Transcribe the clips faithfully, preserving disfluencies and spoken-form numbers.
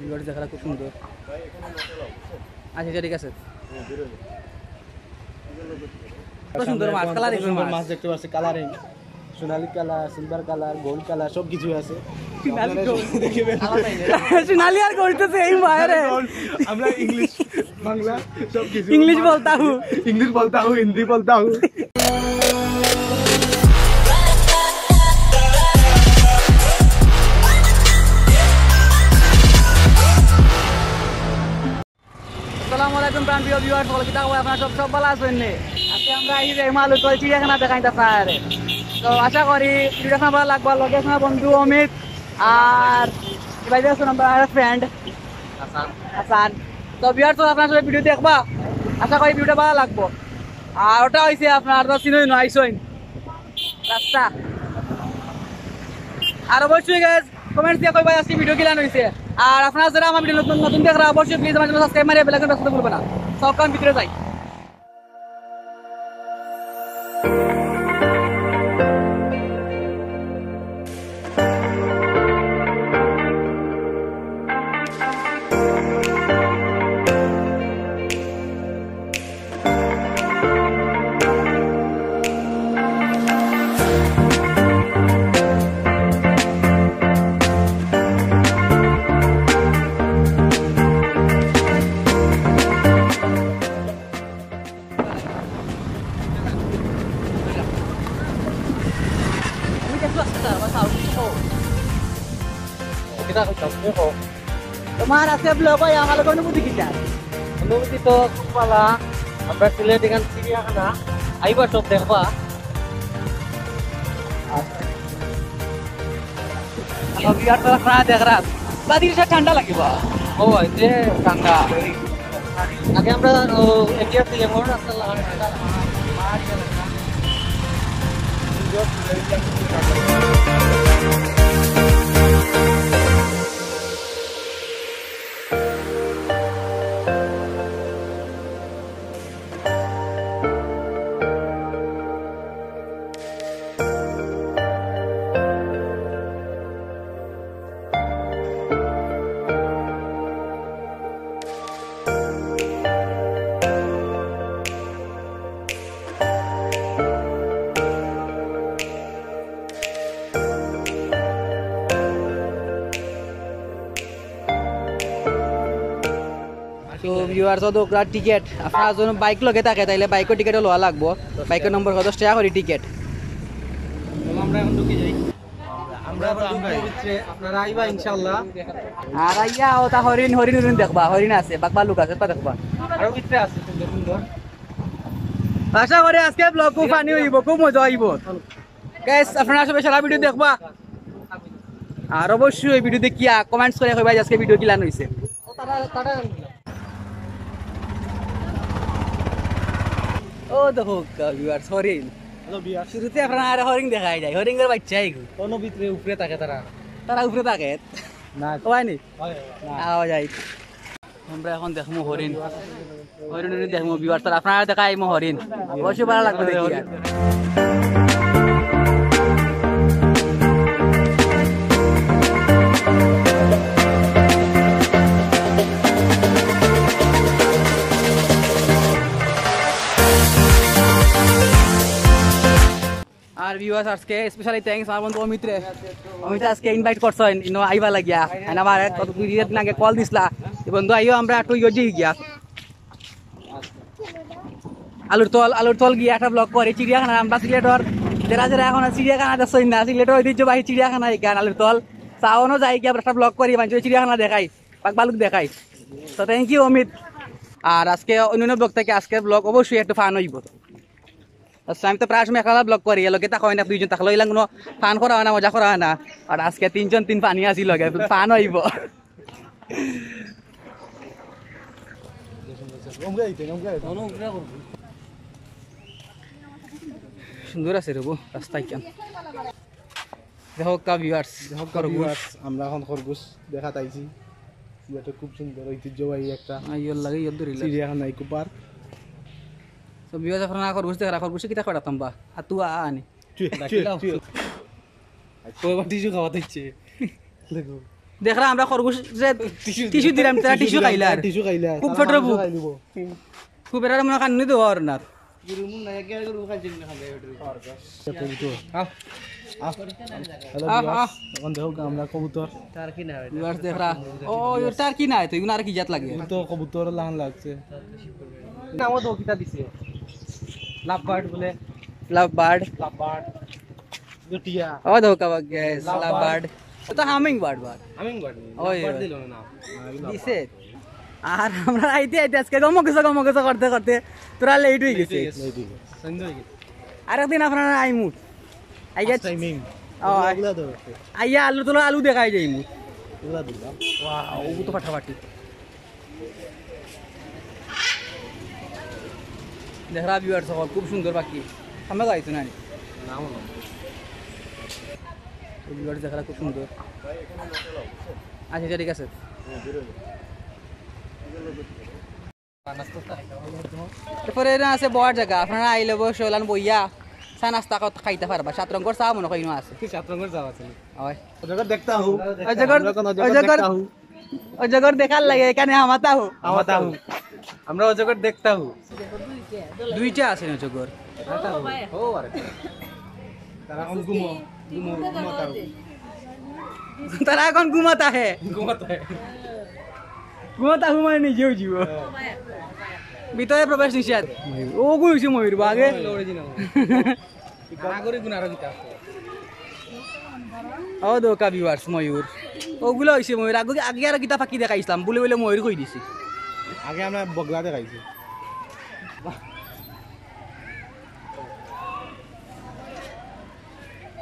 ভিউয়ার্স, দেখরা খুব সুন্দর। আচ্ছা, আচ্ছা, ঠিক আছে। খুব সুন্দর মাছ, কালারিং মাছ। মাছ দেখতে পাচ্ছি, কালারিং, সোনালী colour, silver colour, gold colour, সব কিছু আছে। সোনালী গোল্ড। সোনালী আর গোল্ড তো সেম ভাই রে। আমরা ইংলিশ, বাংলা, সব কিছু। ইংলিশ বলতা হুঁ। ইংলিশ বলতা হুঁ, হিন্দি বলতা হুঁ। আসসালামু আলাইকুম প্রাণ প্রিয় ভিউয়ার সকল, কিতা খবর আপনারা সব? সব ভালা আছইন নি? আজকে আমরা এই যে মালুকল চিড়িয়াখানা দেখাইতাম আপনারারে। তো আশা করি ভিডিওটা আপনারা ভালা লাগবো। লগে আছে আমার বন্ধু অমিত আর এই বাইরে আছে আমার ফ্রেন্ড হাসান। হাসান। তো ভিউয়ার তো আপনারা সবাই ভিডিও দেখবা, আশা করি ভিডিওটা ভালা লাগবো। আর ওটা হইছে আপনারা তো চিনইন, আইছইন রাস্তা। আর অবশ্যই গাইস কমেন্টস দিয়া কইবা আজকে ভিডিও কিলান হইছে। আর আপনারা যারা আমার ভিডিও নতুন নতুন দেখরা অবশ্যই প্লিজ আমার চ্যানেল সাবস্ক্রাইব মারিয়া বেল আইকন প্রেস করতে ভুলবা না। সব কাম ভিতরে যাই। তুমি কেমন আছো স্যার? আমার সাউন্ড কিছু কও। কিতা কইতাম, তুমি কও। তোমার আছে ব্লগ, হয় আমার লগে অনুভূতি কিতা? অনুভূতি তো খুব ভালা। আমরা সিলেট এখান চিড়িয়াখানা, আইবা সব দেখবা। আর ভিউয়ার তো আপনারা দেখরা, বাদে সে ঠান্ডা লাগিবা। ও, এই যে ঠান্ডা। আগে আমরা, ও, এনটিআর দিকে মোড় রাস্তা লাগানো। তো ভিউয়ার্স, তো ওগুলা টিকিট, আপনারা যদি বাইক লগে থাকে তাইলে বাইকর টিকিটও লওয়া লাগবো। বাইকর নম্বর কত? দশ টেকা করি টিকিট। আমরা এখন ঢুকি যাই। আমরা এখন ঢুকি যাই। আপনারা আইবা ইনশাআল্লাহ। আর আইয়া ওটা হরিণ, হরিণ, হরিণ দেখবা, হরিণ আছে, বাঘ ভাল্লুক আছে, ওটা দেখবা। আরো ভিতরে আছে সুন্দর সুন্দর। আশা করি আজকে ব্লগ খুব ফানি হইব, খুব মজা হইব। গাইস, আপনারা সবাই সারা ভিডিও দেখবা, আর অবশ্যই এই ভিডিও দেখিয়া কমেন্টস করে কইবা যে আজকে ভিডিও কিলান হইছে। ও দেখো ভিউয়ার্স, হরিণ। Hello viewers. শুরুতে আপনারা আরে হরিণ দেখাই যায়, হরিণের বাচ্চা এগু। কোনো ভিতরে উপরে থাকে তারা। তারা উপরে থাকে? না। ও হয়নি? হয়, হয়। আওয়া যায়। আমরা এখন দেখমু হরিণ, হরিণ হরিণ দেখমু ভিউয়ার্স, আর আপনারা দেখাইমু হরিণ। অবশ্যই ভালা লাগবো দেখিয়া। আর ভিউয়ার্স, আজকে স্পেশালি থ্যাঙ্কস আমার বন্ধু অমিতরে। অমিত আজকে ইনভাইট করছইন, ইনো আইবা লাগিয়া। এনে আমার এক কত দুই দিন আগে কল দিছলা, "এ বন্ধু আইও, আমরা একটু ইয়ে যাই গিয়া।" আলুর তল, আলুর তল গিয়া একটা ব্লগ করি, চিড়িয়াখানা, আমরা সিলেটর যারা যারা এখন চিড়িয়াখানা দেখছইন না, সিলেটর ঐতিহ্যবাহী চিড়িয়াখানা এখান আলুর তল। চাওনও যাই গিয়া আমরা একটা ব্লগ করি, মানে চিড়িয়াখানা দেখাই, বাঘ ভাল্লুক দেখাই। তো থ্যাংক ইউ অমিত। আর আজকে অন্যান্য ব্লগ থেকে আজকের ব্লগ অবশ্যই একটু ফান হইব। আচ্ছা, আমি তো প্রায় সময় একলা ব্লগ করি, এর লগে তা হয় না, দুইজন থাকলে ইলাম কোনো ফান করা হয় না, মজা করা হয় না। আর আজকে তিনজন তিন ফানি আছি লগে, ফান হইব। সুন্দর আছে রে বউ, রাস্তা ইখান। দেখো কা ভিউয়ার্স, দেখো কা খরগোশ। ভিউয়ার্স, আমরা এখন খরগোশ দেখাত আইছি। সিলেটর খুব সুন্দর ঐতিহ্যবাহী একটা আইয়র লাগে, ইয়র দূরে লাগে। চিড়িয়াখানা, ইকো পার্ক। তো ভিউয়ার্স, আপনারা খরগোশ দেখরা, খরগোশে কিতা করা তম্বা? আর তুই আ আনি। চুয়ে, ডাকিলাও। চুয়ে, চুয়ে। কয়বার টিস্যু খাওয়াতে ইচ্ছে। দেখো। দেখরা আমরা খরগোশরে টিস্যু দিলাম, তারা টিস্যু খাইলা আর। টিস্যু খাইলা। খুব তারা ছোট মাংস বুক। খাই দিব। খুব এরারে মনে কান্নি দেওয়া আর না। কবুতর। আহ, আহ। হ্যালো আহ, ভিউয়ার্স, আহ। এখন দেখো আমরা কবুতর। ভিউয়ার্স দেখরা। ও, ইউ টার্কি না, তো ইগুন আর কি জাত লাগে? ইগুন তো কবুতর লাখান লাগছে। নামও তো কিতা দিছে? লাভ বার্ড বলে। Love bird. Love bird. দুটিয়া। ও দেখো কাবা গেস, লাভ লাভ বার্ড। বার্ড। এটা হামিং বার্ড বার। হামিং বার্ড নি। ওই, লাভ বার্ড ওই। দিল না। দিছে। আর আমরা আইতে আইতে আজকে গমো কিছু, গমো কিছু করতে করতে তোরা লেট হয়ে গেছে। লেট হয়ে গেছে। সন্ধ্যা হয়ে গেছে। আর একদিন আপনারা আইমু। আইয়া ফার্স্ট টাইমিং। ও, ওগুলা তো। আইয়া আলু তোলা আলু দেখাই যাইমু। ওগুলা দিলাম। ওয়াও, ও তো ফাটাফাটি। দেখরা ভিউয়ার্স সকল, খুব সুন্দর পাখি। আমরা যাইতো না। না, মনে হয়। ভিউয়ার্স দেখরা খুব সুন্দর। আচ্ছা, আচ্ছা, ঠিক আছে। এরপরে এরা আছে বওয়ার জাগা, আপনারা আইলে বসে ওলান বইয়া চা নাস্তা কত খাইতে পারবা। সাত রঙর চা মনে হয় ইনো আছে। কি সাত রঙর চা আছে? হয়। অজগর দেখতা হু। অজগর, আমরা কোন অজগর অজগর, দেখতা হু? অজগর দেখার লাগে এখানে হামাতা হু। হামাতা হু। আমরা অজগর দেখতা হু। দুইটা আছে অজগর। ও, আরে। তারা এখন ঘুমো, ঘুমো, ঘুমাতা হু। তারা এখন ঘুমাতা হে। ঘুমাতা হে। ঘুমাতা হু মানে নিজেও জীব। ভিতরে প্রবেশ নিষেধ। ও গুণ হইছে ময়ূর বা আগে। Original। নাগরিক গুণ আরো কিতা আছে? ও দোকা ভিউয়ার্স, ময়ূর। ওগুলা হইছে ময়ূর। আগে, আগে আরো কিতা পাখি দেখাইছিলাম, বলে বলে ময়ূর কই দিছি। আগে আমরা বগলা দেখাইছি।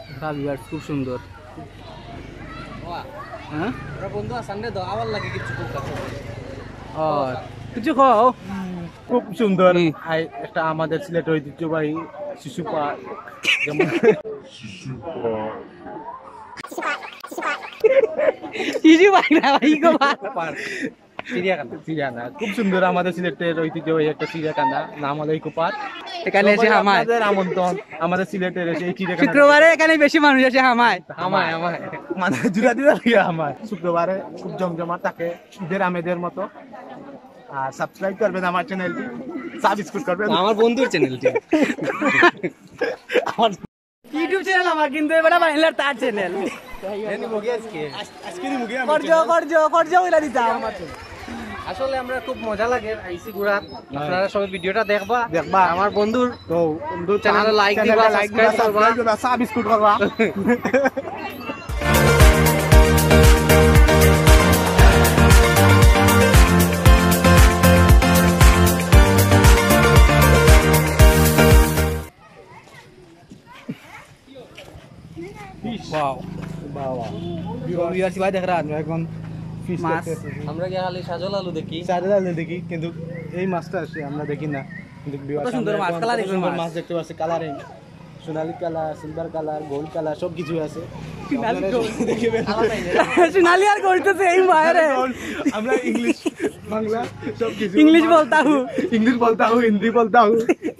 দোকা ভিউয়ার্স, খুব সুন্দর। বাহ। হ্যাঁ? ওরা বন্ধু আসান রে, দাও, আবার লাগে কিছু খুব কাছে। ও, কিছু খাও। খুব সুন্দর। হুম। আই-, একটা আমাদের সিলেট ঐতিহ্যবাহী শিশু পার্ক। যেমন শিশু পার্ক না ভাই, গো বা। পার্ক। চিড়িয়াখানা। চিড়িয়াখানা। খুব সুন্দর আমাদের সিলেটের ঐতিহ্যবাহী একটা চিড়িয়াখানা, নাম হলো ইকো পার্ক। এখানে এসে সকলে হামায়। আপনাদের আমন্ত্রণ, আমাদের সিলেটের এসে এই চিড়িয়াখানা। শুক্রবারে এখানে বেশি মানুষ আসে হামায়। হামায়, হামায়। মানে জুতা দিতে লাগে হামায়। শুক্রবারে খুব জমজমাট থাকে। ঈদের আমেজের মতো। আর সাবস্ক্রাইব করবেন আমার চ্যানেলটি, সাবস্ক্রাইব করবেন। আমার বন্ধুর চ্যানেলটি। আমার YouTube চ্যানেল আমার, কিন্তু এবার বানাইলার তার চ্যানেল। এনে মুগে আজকে। আজ-, আজকে নি মুগে আমি করজো, চ্যানেল। করজো, করজো, ওইটা দিতাম। আসলে আমরা খুব মজা লাগে আইসি ঘুরা। হ্যাঁ। আপনারা সবাই ভিডিওটা দেখবা। দেখবা। আমার বন্ধুর তো বন্ধু চ্যানেলে লাইক চ্যানেলে দিবা, লাইক দিবা, সাবস্ক্রাইব করবা। সাবস্ক্রাইব করবা, সাবস্ক্রাইব করবা। Wow। বাহ, বাহ। So, viewers, ভাই দেখরা। আমরা এখন ফিশ মাছ। দেখতে এসেছি। আমরা কি খালি সাজল আলু দেখি? সাজল আলু দেখি, কিন্তু এই মাছটা আসে আমরা দেখি না। কিন্তু কত viewers, সুন্দর আমরা মাছ, এখন colour কত সুন্দর মাছ। মাছ দেখতে পাচ্ছি, কালারিং। সোনালী colour, silver colour, gold colour, সব কিছু আছে। সোনালী আপনারা গোল্ড। সব দেখে বের করবেন। সোনালী আর গোল্ড তো same ভাই রে। আমরা ইংলিশ, বাংলা, সব কিছু। ইংলিশ বলতা হু। ইংলিশ বলতা হু, হিন্দি বলতা হু,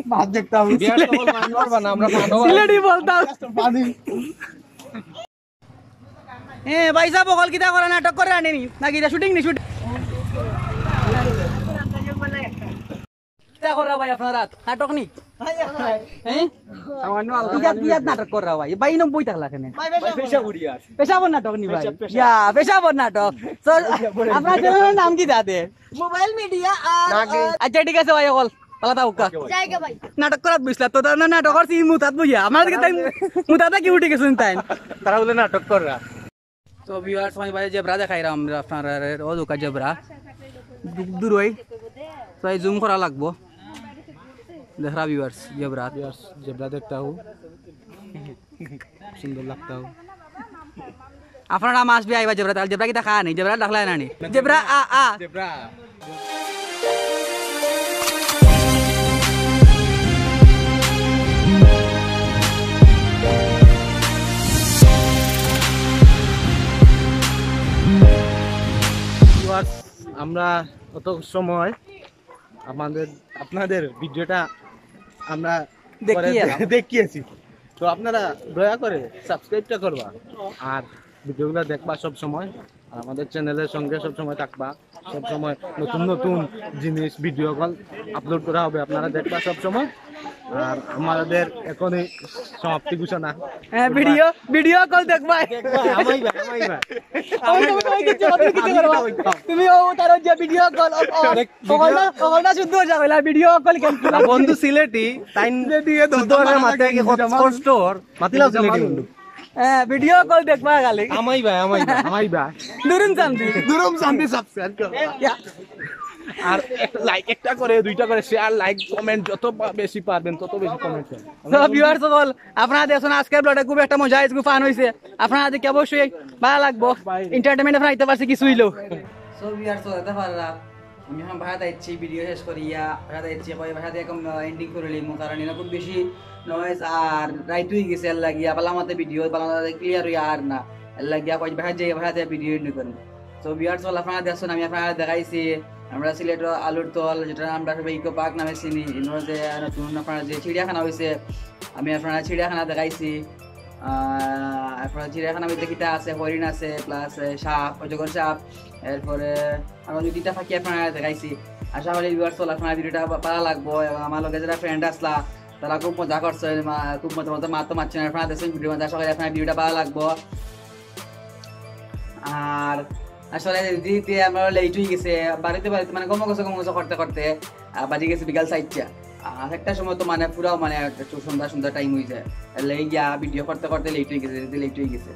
মাছ দেখতা হু। বিয়ার তো বলবো, আমরা বানা, আমরা বানাবো। সিলেটি বলতা হু। পানি। এ, ভাই সাহেব, অকল কিতা করা, নাটক করা আনেনি? নাকি ইটা শুটিং নি, শুটিং? কিতা কররা ভাই আপনারা? নাটক নি? হ্যাঁ? সামান্য আলাদা বিরাট, বিরাট নাটক কররা ভাই। ভাই, ইনো বই থাকলা কেনে? ভাই, পেশা করি আর। পেশাবর নাটক নি ভাই? পেশা, পেশা। ইয়া, পেশাবর নাটক। So, আপনার চ্যানেলের নাম কিতা? মোবাইল মিডিয়া আর, নাকি? আর আচ্ছা, ঠিক আছে ভাই, অকল। পালা তা উক্কা। ওকে ভাই। জায়গা ভাই। নাটক করাত বইছলা তো, না, নাটক করছি মুতাত বইয়া। আমার দিকে তাই মুতাতে কি উঠি গেছইন তাই? তারা বলে নাটক কররা। তো viewers, আমি ভাই জেব্রা দেখাইরাম আমরা আপনারারে, ও দোকা জেব্রা। দূ-, দূর হই। তো এই জুম করা লাগবো। দেখরা viewers, জেব্রা। Viewers, জেব্রা দেখতা হু। সুন্দর লাগতা হু। আপনারা মাছ বিয়া আইবা জেব্রা, তাহলে জেব্রা কিতা খায় নি? জেব্রা ডাকলা না নি? জেব্রা আ, আ। জেব্রা। Viewers, আমরা অত সময় আমাদের, আপনাদের ভিডিওটা আমরা দেখিয়ে পরে এলাম। দেখিয়েছি। তো আপনারা দয়া করে সাবস্ক্রাইবটা করবা, আর ভিডিওগুলো দেখবা সব সময়। আর আমাদের চ্যানেলের সঙ্গে সবসময় থাকবা। সবসময় নতুন নতুন জিনিস, ভিডিও কল আপলোড করা হবে, আপনারা দেখবা সবসময়। আর আমাদের এখনই সমাপ্তি ঘোষণা। হ্যাঁ, ভিডিও ভিডিও কল দেখবা। আমাই ভাই, আমাই ভাই। তুমি ও তার যে ভিডিও কল, ওখানটা ওখানটা শুদ্ধ হয়ে যাবে, ভিডিও কল কেন? বন্ধু সিলেটি, তাইন শুদ্ধ করে মাতে কি কষ্ট অর, মাতিলাও সিলেটি বন্ধু। হ্যাঁ, ভিডিও কল দেখবা খালি। আমাই ভাই, আমাই ভাই। আমাই ভাই। দুরুম শান্তি। দুরুম শান্তি সাবস্ক্রাইব করো। ইয়া। আর একটা লাইক, একটা করে, দুইটা করে শেয়ার, লাইক, কমেন্ট, যত বা-, বেশি পারবেন তত বেশি কমেন্ট করুন। তো ভিউয়ার্স সকল, আপনারা দেখছেন আজকের ব্লগটা খুব একটা মজা হয়েছে, খুব ফান হয়েছে। আপনারা দেখে অবশ্যই ভালো লাগবো, এন্টারটেইনমেন্ট আপনারা দিতে পারছি কিছু হইলেও। সো ভিউয়ার্স, দেখতে পারলাম আমি এখন বাসাত আইছি, ভিডিও শেষ করিয়া বাসাত আইছি, কই বাসাত এখন এন্ডিং করে লিমু, কারণ এনে খুব বেশি নয়েজ আর রাইত হয়ে গেছে, এর লাগিয়া বালা মতে ভিডিও বালা মতে ক্লিয়ার হইয়া আর না, এর লাগিয়া কই বাসাত যাই, বাসাত ভিডিও এন্ডিং করি। তো ভিউয়ার্স সকল, আপনারা দেখছেন আমি আপনারা দেখাইছি আমরা সিলেট আলুর তল, যেটা আমরা সবাই ইকো পার্ক নামে চিনি, ইনো যে নতুন আপনারা যে চিড়িয়াখানা হয়েছে, আমি আপনারা চিড়িয়াখানা দেখাইছি। আহ, আপনারা চিড়িয়াখানা মধ্যে কিতা আছে, হরিণ আছে, প্লাস সাপ, অজগর সাপ, এরপরে আরো দুইটা পাখি আপনারা দেখাইছি। আশা করি ভিউয়ার্স সকল আপনারা ভিডিওটা ভালো লাগবো, এবং আমার লগে যারা ফ্রেন্ড আসলা তারা খুব মজা করছে, মা-, খুব মজা মজা মাত মারছেন আপনারা দেখছেন ভিডিও মধ্যে। আশা করি আপনারা ভিডিওটা ভালো লাগবো। আর আসলে দিতে আমরা লেট হয়ে গেছে, বাড়িতে বাড়িতে মানে গমো গেছে গমো গেছে করতে করতে আহ, বাজে গেছে বিকাল চারটা। আর একটা সময় তো মানে পুরাও মানে একটু সন্ধ্যা সন্ধ্যা টাইম হয়ে যায়, লেট গিয়া ভিডিও করতে করতে লেট হয়ে গেছে, লেট হয়ে গেছে।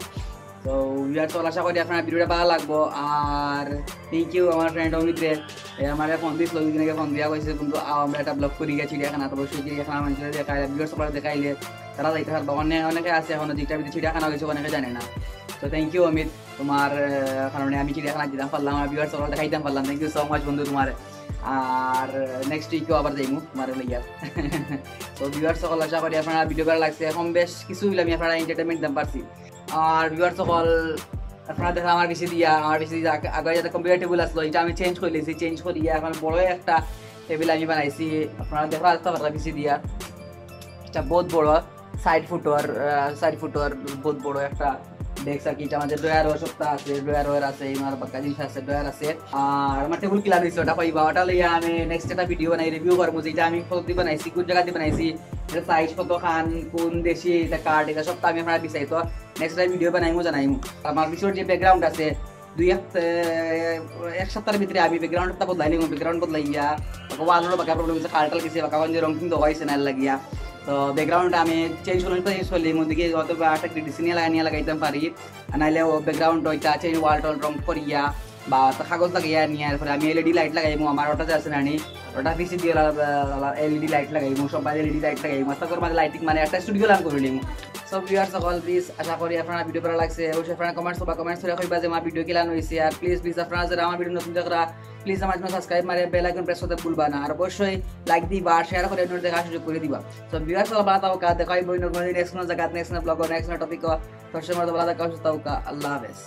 তো ভিউয়ার্স সকল, আশা করি আপনারা ভিডিওটা ভালো লাগবো। আর থ্যাংক ইউ আমার ফ্রেন্ড অমিত রে, এ আমার ফোন দিস, দুই দিন আগে ফোন দিয়া কইছে, কিন্তু আও আমরা একটা ব্লগ করি গেছি চিড়িয়াখানা, তো অবশ্যই চিড়িয়াখানা মানুষের দেখাইলে, ভিউয়ার্স সকল দেখাইলে তারা যাইতে পারবো। অনেক অনেকে আছে এখনো যেটা ভিতরে চিড়িয়াখানা হয়েছে অনেকে জানে না। তো থ্যাংক ইউ অমিত, তোমার আহ, কারণে আমি চিড়িয়াখানা দিতাম পারলাম, আর ভিউয়ার্স সকল দেখাইতাম পারলাম। থ্যাংক ইউ সো মাচ বন্ধু তোমার। আর নেক্সট উইকও আবার যাইমু তোমার লইয়া। তো ভিউয়ার্স সকল, আশা করি আপনারা ভিডিও ভালো লাগছে। এখন বেশ কিছু হইলে আমি আপনারা এন্টারটেইনমেন্ট দিতে পারছি। আর ভিউয়ার্স সকল, আপনারা দেখলাম আমার পিছে দিয়া, আমার পিছে দিয়া আগে, আগে যেটা কম্পিউটার টেবিল আসলো, এটা আমি চেঞ্জ করে দিয়েছি। চেঞ্জ করিয়া এখন বড় একটা টেবিল আমি বানাইছি। আপনারা দেখা যাচ্ছে পারলা পিছে দিয়া, এটা বহুত বড়, ষাট ফুটর, আহ, ষাট ফুটর বহুত বড় একটা ডেস্ক আর কি। এটা আমাদের ড্রয়ারও সবটা আছে, ড্রয়ার আছে, আমার বাক্কা জিনিস আছে, ড্রয়ার আছে। আর আমার টেবিল কিলা দিছে ওটা পাইবা, ওটা লইয়া আমি নেক্সট একটা ভিডিও বানাই, রিভিউ করবো যে এটা আমি কত দিয়ে বানাইছি, কোন জায়গা দিয়ে বানাইছি, এটা সাইজ কত খান, কোন দেশি, এটা কাঠ, এটা সবটা আমি আপনারা বিস্তারিত নেক্সট টাইম ভিডিও বানাইমু, জানাইমু। আমার পিছনে যে ব্যাকগ্রাউন্ড আছে, দুই এক, এ, এক সপ্তাহের ভিতরে আমি ব্যাকগ্রাউন্ডটা বদলাই নিব। ব্যাকগ্রাউন্ড বদলাইয়া ওয়ালরও বাক্কা প্রবলেম হয়েছে, কাল টাল গেছে, বাক্কা গঞ্জে রং কিন্তু হয়েছে না লাগিয়া। তো ব্যাকগ্রাউন্ড আমি চেঞ্জ করলাম, চেঞ্জ করলে মধ্যে গিয়ে হয়তো বা একটা ডিসিনিয়া লাগাই নিয়ে লাগাইতাম পারি, আর নাইলে ও ব্যাকগ্রাউন্ড ওইটা চেঞ্জ ওয়াল টল রং করিয়া বা তো কাগজ লাগাইয়া নিয়ে, এরপরে আমি এলইডি লাইট লাগাইমু। আমার ওটা যে আছে নানি, ওটা পিসি দিয়ে এলইডি লাইট লাগাইমু, সব এলইডি লাইট লাগাইমু। আস্তে করে মানে লাইটিং মানে একটা স্টুডিও লাগান করে নিমু। সো ভিউয়ার্স সকল, প্লিজ আশা করি আপনারা ভিডিও ভালো লাগছে। অবশ্যই আপনারা কমেন্টস বা কমেন্টস করে কইবা যে আমার ভিডিও কিলান হইছে। আর প্লিজ প্লিজ আপনারা যারা আমার ভিডিও নতুন দেখরা, প্লিজ আমার চ্যানেল সাবস্ক্রাইব মারে বেল আইকন প্রেস করতে ভুলবা না। আর অবশ্যই লাইক দিবা, শেয়ার করে অন্যদের দেখার সুযোগ করে দিবা। তো ভিউয়ার্স সকল, ভালো থাকো, দেখা হইব অন্য কোনো নেক্সট কোনো জায়গা, নেক্সট কোনো ব্লগ, নেক্সট কোনো টপিক। তো সে মতো ভালো থাকো, সুস্থ থাকো, আল্লাহ হাফেজ।